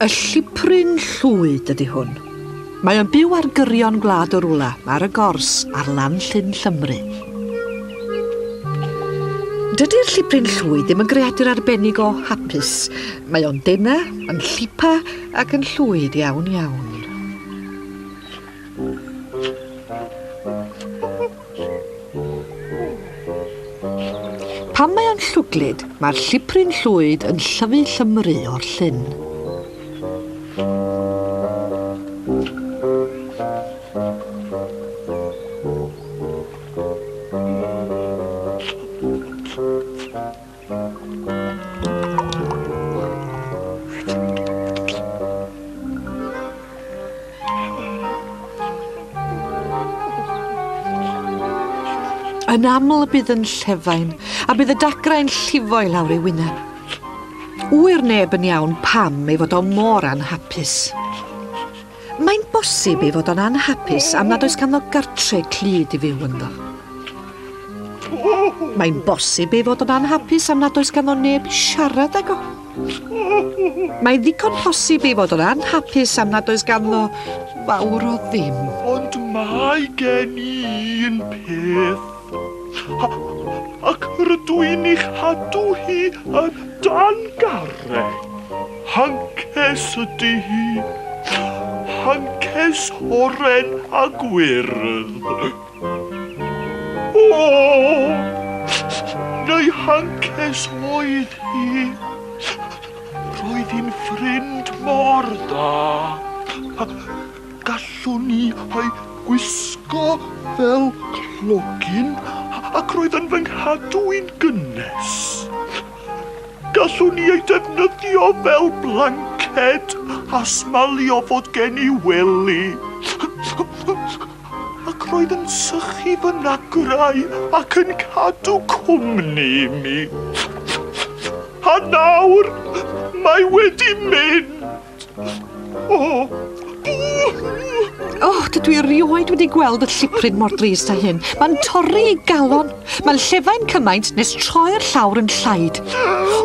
Y llipryn llwyd ydy hwn. Mae o'n byw ar gyrion gwlad y rwla, ar y gors, ar lan Llyn Llymru. Dydy'r llipryn llwyd ddim yn greadur arbennig o hapus. Mae o'n dena, yn llipa ac yn llwyd iawn iawn. Pan mae o'n llwglyd, mae'r llipryn llwyd yn llyfu llymru o'r llyn. Yn aml y bydd yn llefain, a bydd y dagrau'n llifo i lawr ei wyneb. Ŵyr neb yn iawn pam ei fod o mor anhapus. Mae'n bosib ei fod o'n anhapus am nad oes ganddo gartre clyd i fyw ynddo. Mae'n bosib ei fod o'n anhapus am nad oes ganddo neb i siarad ag o. Mae'n ddigon posib ei fod o'n anhapus am nad oes ganddo fawr o ddim. Ond mae gen i un peth, ac rydw i'n ei chadw hi yn dan garreg. Hances ydy hi. Hances oren a gwyrdd. O! Neu hances oedd hi. Roedd hi'n ffrind mor dda. Gallwn ni ei gwisgo fel clogyn ac roedd yn fy nghadw i'n gynnes. Gallwn i ei defnyddio fel blanced a smalio fod gen i wely. Ac roedd yn sychu fy nagrau ac yn cadw cwmni i mi. A nawr mae wedi mynd. O, O, dydw i erioed wedi gweld y llipryn mor drist â hyn. Mae'n torri ei galon. Mae'n llefain cymaint nes troi'r llawr yn llaid.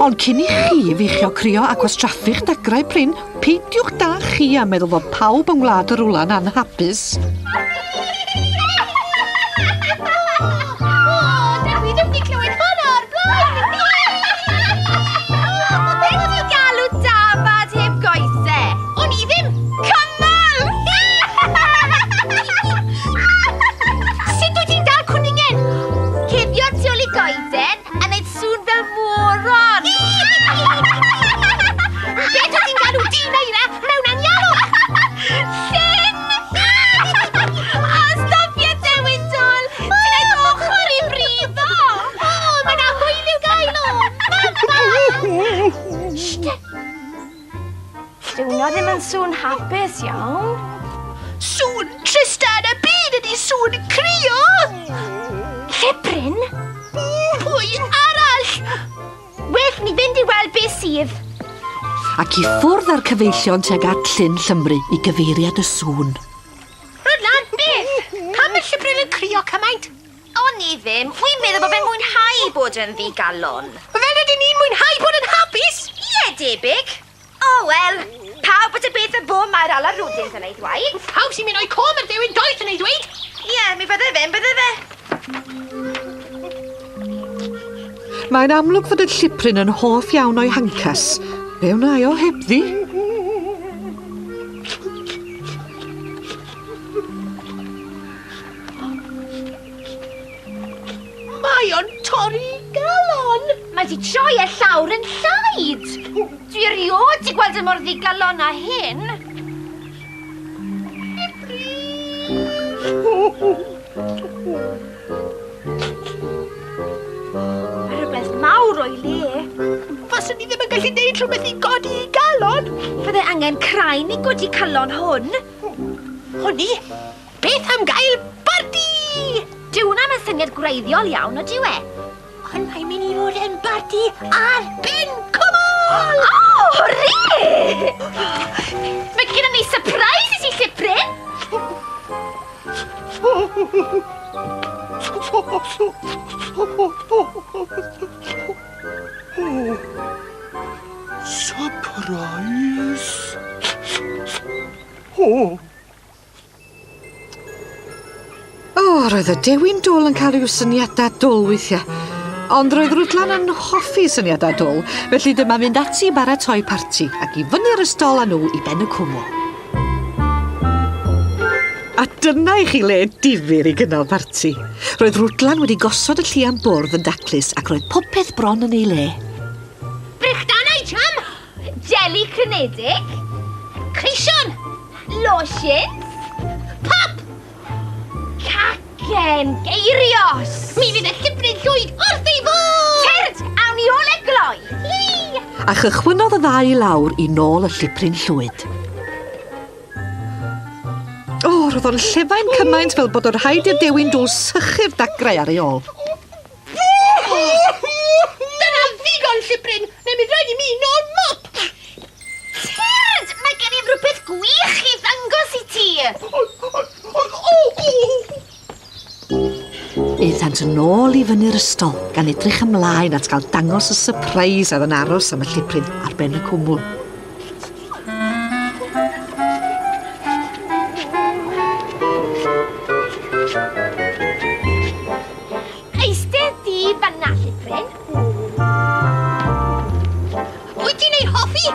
Ond cyn i chi feichio crio a gwastraffu'ch dagrau prin, peidiwch da chi a meddwl fod pawb yng ngwlad y rwla'n anhapus. Dyw hwnna ddim yn sŵn hapus iawn. Sŵn trista yn y byd ydi sŵn crio! Lle Bryn? Pwy arall? Well ni fynd i weld beth sydd. Ac i ffwrdd â'r cyfeillion tuag at Llyn Llymru i gyfeiriad y sŵn. Rhod lan, beth? Pam mae Llybryn yn crio cymaint? O'n i ddim. Wi'n meddwl bod fe'n mwynhau bod yn ddigalon. Fel ydyn ni'n mwynhau bod yn hapus? Ie, debyg. O, wel, pawb at y beth y bo mae'r ala rwdins yn ei ddweud. Pawb sy'n mynd o'i co mae'r dewin doeth yn ei ddweud. Ie, mi fydde fe'n bydde fe. Mae'n amlwg fod y llipryn yn hoff iawn o'i hancas. Be wnâi o hebddi? Mae o'n torri galon! Mae 'di troi e llawr yn llaid! Dwi erioed 'di gweld e mor ddigalon â hyn. Mae rhywbeth mawr o'i le. Faswn i ddim yn gallu neud rhywbeth i godi ei galon. Fydde angen craen i godi calon hwn. Honni, beth am gael barti? Dyw hwnna yn syniad gwreiddiol iawn, ydyw e? Ond mae'n mynd i fod yn barti ar ben cwmwl! O, hwrê! Mae gennym ni surprise i ti, Llipryn! Surprise! O! O, roedd y dewin dwl yn cael rhyw syniadau dwl weithiau. Ond roedd Rwdlan yn hoffi syniadau dwl, felly dyma fynd ati i baratoi parti ac i fyny'r ystol â nhw i ben y cwmwl. A dyna i chi le difyr i gynnal parti. Roedd Rwdlan wedi gosod y llian bwrdd yn daclus ac roedd popeth bron yn ei le. Brechdanau jam! Jeli crynedig! Creision! Lotions! Pop! Cacen! Geirios! Mi fydd y llipryn llwyd wrth ei fodd! Tyrd! Awn ni ôl e gloi! Hi! A chychwynnodd y ddau i lawr i nôl y llipryn llwyd. O, roedd o'n llefain cymaint fel bod yn rhaid i'r dewin dwl sychu'r dagrau ar ei ôl. Dyna ddigon, Llipryn, neu mi rhaid i mi nôl mop! Tyrd! Mae gen i rhywbeth gwych i ddangos i ti! Aethant yn ôl i fyny'r ystol, gan edrych ymlaen at gael dangos y sypreis oedd yn aros am y llipryn ar ben y cwmwl. Eistedd di fanna, Llipryn. Wyt ti'n ei hoffi?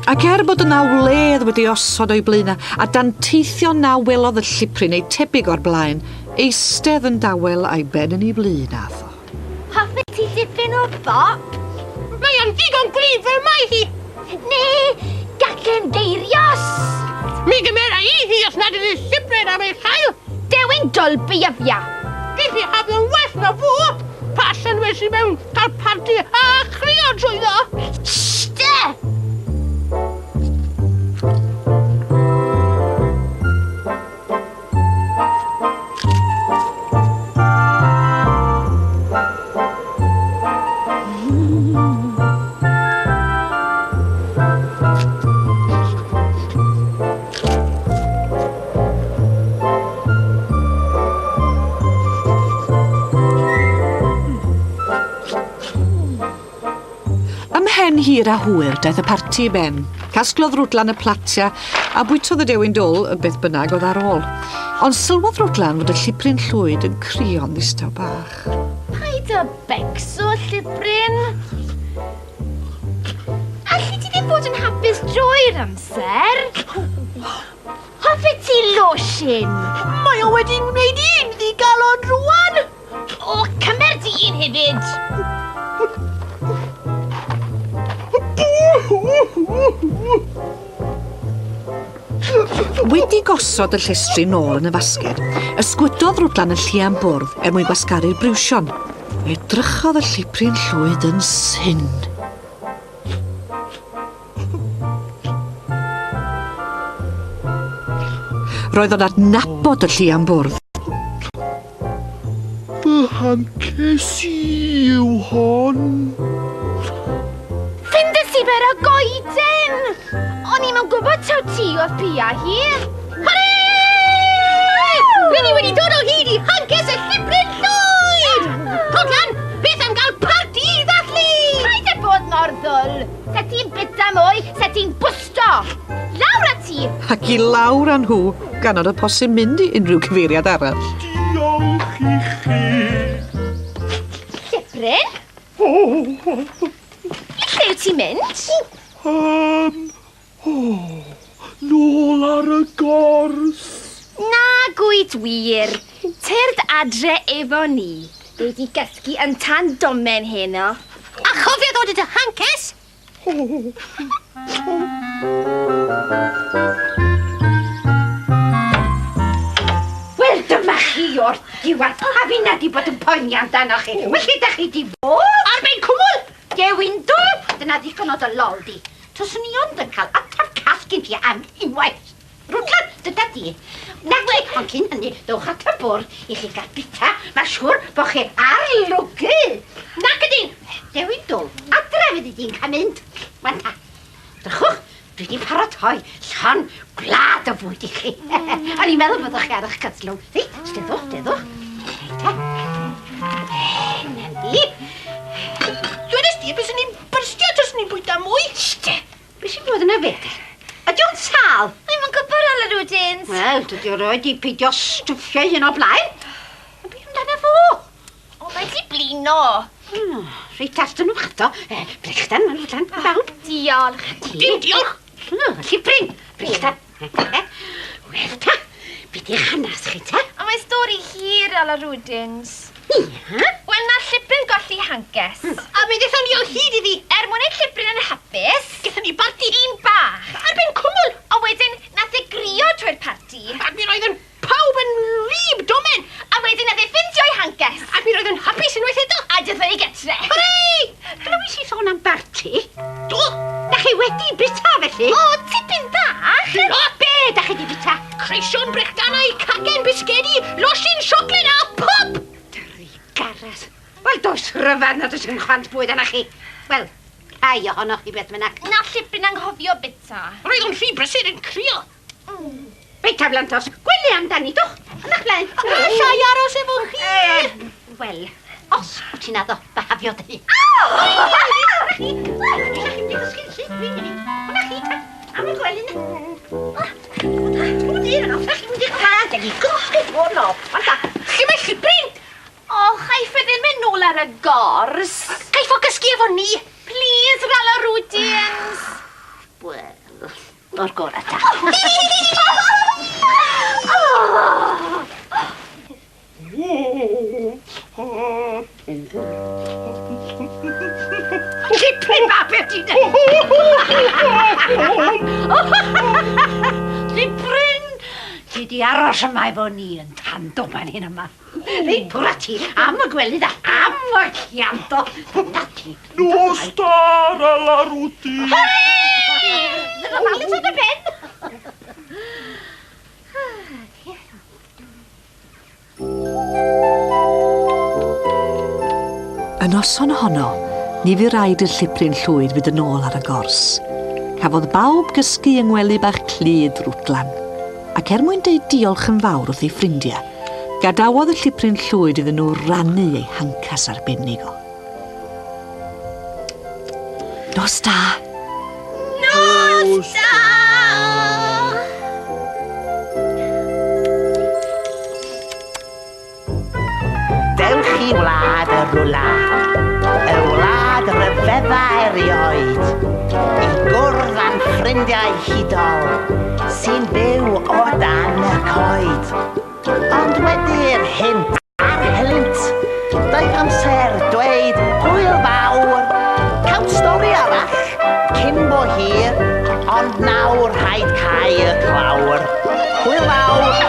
Ac er bod yna wledd wedi osod o'i blaenau, a danteithio na welodd y llipryn ei tebyg o'r blaen, eistedd yn dawel a'i ben yn ei blun ath o. Hoffet ti dipyn o bop? Mae o'n ddigon gryf fel mae hi. Neu gacen geirios? Mi gymera i hi os nad ydy'r llipryn am ei chael. Dewin dwl beifia. Gei di hafio'n well na fo. Pa synnwyr sy mewn cael parti a chrio drwyddo? Shh de! Ymhen hir a hwyr, daeth y parti i ben. Casglodd Rwdlan y platiau a bwytodd y dewin dwl, y beth bynnag oedd ar ôl. Ond sylwodd Rwdlan fod y llipryn llwyd yn crio'n ddistaw bach. Paid â becso, llipryn. Alli di ddim bod yn hapus drwy'r amser? Hoffet ti losin? Mae o wedi wneud i'n ddigalon rwan! O, cymer di un hefyd! Wedi gosod y llestri nôl yn y fasged, ysgwydodd Rwdlan y llian bwrdd er mwyn gwasgaru'r briwsion. Edrychodd y llipryn llwyd yn syn. Roedd o'n adnabod y llian bwrdd. Fy hancesi yw hon. Ffindes i fer y goeden! O'n i'm yn gwybod taw ti oedd pia hi. Hwrê! Rydyn ni wedi dod o hyd i hancesi y llipryn llwyd! Rhodlan, beth am gael parti i ddathlu? Paid â bod mor ddwl. Se ti'n bita mwy, se ti'n bwsto. Lawr â ti! Ac i lawr â nhw, gan nad oedd posib mynd i unrhyw cyfeiriad arall. Diolch i chi. Llipryn? O! I lle wyt ti'n mynd? Um, o, nôl ar y gors. Na gwyt wir. Tyrd adre efo ni. Dwi di gysgu yn tan domen heno. A chofio ddod i dy hancesi! Wel, dyma chi o'r diwedd. A finna di bod yn poeni amdanoch chi. Wel, lle da chi di bod? Ar ben cwmwl! Dewin dwl! Dyna ddigon o dy lol di. Tyswn i ond yn cael ataf call gen ti am unwaith. Rwdlan, dyda di. Naci, ond cyn hynny, dowch at y bwrdd i chi gael bita. Mae'n siŵr bod chi ar lwgu. Nac ydyn! Dewin dwl, adre fyddi di'n cael mynd. Wan ta, drychwch, dwi wedi paratoi llon gwlad o fwyd i chi. O'n i'n meddwl byddwch chi ar eich cyslwm. Reit, steddwch, steddwch. Reit ta. Na ni. Dwedais di y byswn ni'n byrstio taswn ni'n bwyta mwy. Sht! Be sy'n bod yna fe? Ydy o'n sâl? Dwi'm yn gwybod, Rala Rwdins. Wel, dydy o roed i peidio stwffio hyn o blaen. Ond be amdano fo? O, mae di blino. Reit, allan nhw ato. Brechdan, ma'n rhywbeth i bawb. Diolch. Dim diolch. Llipryn, brechdan. Wel ta, be di'ch hanes chi ta? O, mae stori hir, Rala Rwdins. Ia? Wel, na Llipryn golli hancus. A mi ddethon ni o hyd iddi. Er mwyn ei Llipryn yn hapus. Gaethon ni barti. Un bach. Ar ben cwmwl. A wedyn, nath e grio trwy'r parti. Ac mi roedd yn pawb yn wlyb domen. A wedyn nath e ffindio'i hancus. Ac mi roedd yn hapus unwaith eto. A daeth e i getre. Hwrê! Glywis i sôn am barti? Do. Da chi wedi bita felly? O, tipyn bach. Do. Be da chi wedi bita? Creision, brechdanau, cacen, bisgedi, losin, siocled a pop! Garas. Wel, does rhyfedd nad oes yn chwant bwyd arna chi. Wel, rhai ohonoch chi beth bynnag. Na Llipryn anghofio bita. Roedd o'n rhy brysur yn crio. Reit ta, Blantos, gwely amdani, dwch. Yn eich blaen. Alla i aros efo chi. Wel, os wyt ti'n addo byhafio dy hun. Am y gwely na. Dwi'n yn off, chi'n mynd i'ch rhad ag i gysgu trwy'r nos. Wan ta. Lle mae Llipryn? O, chaiff e ddim mynd nôl ar y gors. Caiff o gysgu efo ni. Please, Rala Rwdins. Wel, o'r gorau ta. Llipryn ba, beth ti'n neud? Llipryn! Ti di aros yma efo ni yn tan domen hyn yma. Reit, pwr ti, am y gwely da, am y ciando. Na ti. Nos da, Rala Rwdins. Dyna falus o dy ben. Y noson honno, ni fu raid i'r Llipryn Llwyd fynd yn ôl ar y gors. Cafodd bawb gysgu yng ngwely bach clyd Rwdlan. Ac er mwyn deud diolch yn fawr wrth ei ffrindiau, gadawodd y Llipryn Llwyd iddyn nhw rannu ei hancas arbennig o. Nos da! Nos da! Dewch i wlad y rwla, y wlad ryfedda erioed, i gwrdd â'n ffrindiau hudol sy'n byw o dan y coed. Ond wedi'r hynt a'r helynt, daeth amser dweud hwyl fawr. Cawn stori arall cyn bo hir, ond nawr rhaid cau y clawr. Hwyl fawr!